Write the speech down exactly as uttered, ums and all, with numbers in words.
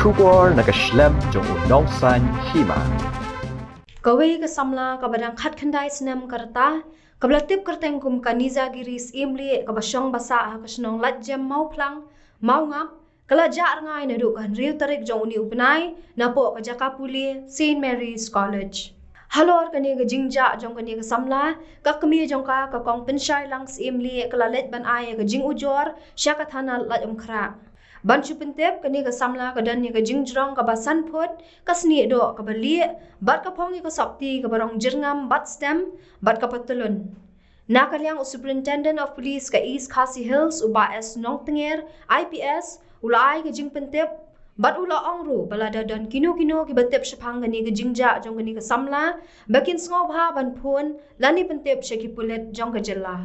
Khubor na ka shlem jong u nongsan hima. Kawei ka samla kaba dang khatkhyndai snem ka rta, kaba la tip kyrteng kum ka Nizagiri Syiemlieh kaba shong basah ha ka shnong Laitjem Mawphlang, Mawngap, ka la jah rngai naduh ka hynriew tarik jong une u bnai, napoh ka jaka pule Saint Mary's College. Halor kane ka jingjah jong kane ka samla, ka kmie jong ka, ka Kong Pynshailang Syiemlieh, ka la leit ban ai ïa ka jingujor sha ka thana Laitumkhrah. Ban shu pyntip, kane ka samla ka don ïa ka jingjrong kaba san phut, ka snieh doh kaba lieh, bad ka phong ïa ka sopti kaba rong jyrngam bad stem, bad ka patlun. Na ka liang u Superintendent of Police ka East Khasi Hills, u Bah S Nongtnger, I P S, u la ai ka jingpyntip, bad u la ong ruh ba lada don kino kino kiba tip shaphang kane ka jingjah jong kane ka samla, ba kin sngewbha ban phone lane pyntip sha ki pulit jong ka jylla.